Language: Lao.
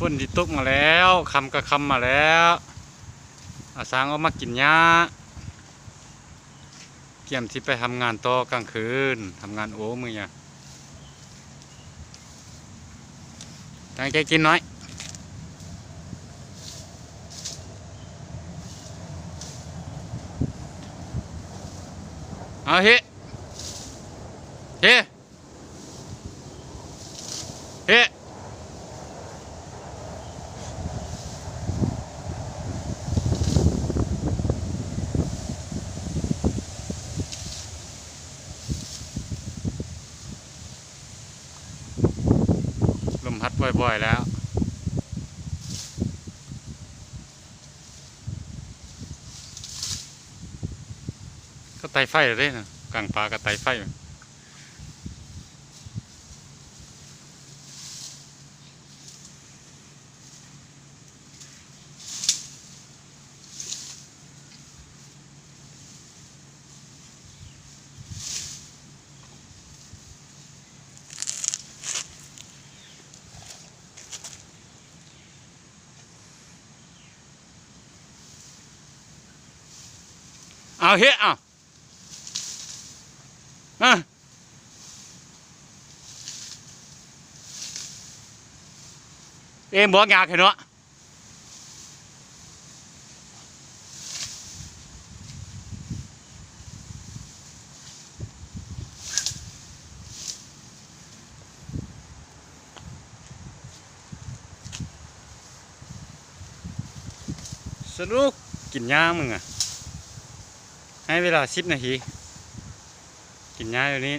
ຝົນຊິຕົກມາແລ້ວ, ຄ່ຳກໍຄ່ຳມາແລ້ວ. ອາ ຊ້າງອອກມາກິນຫຍ້າ, ກຽມຊິໄປທຳງານຕໍ່ກາງຄືນ, ທຳງານໂອມື້ຍາ. ຕັ້ງໃຈກິນໜ້ອຍ. ເອົາເຮ ເຮ ເຮ. ລົມພັດບ່ອຍໆແລ້ວ. ກໍໄຕ່ໄຟແລ້ວເດ້ນະ, ກາງປ່າກໍໄຕ່ໄຟ. ເອົາເຮ ເອົາ ອາ ເອງບອກຍາກແທ້ເນາະ. ສະຫຼຸບກິນຫຍ້າມຶງອະ, ໃຫ້ເວລາສິບນາທີ ກິນຫຍ້າຢູ່ນີ້.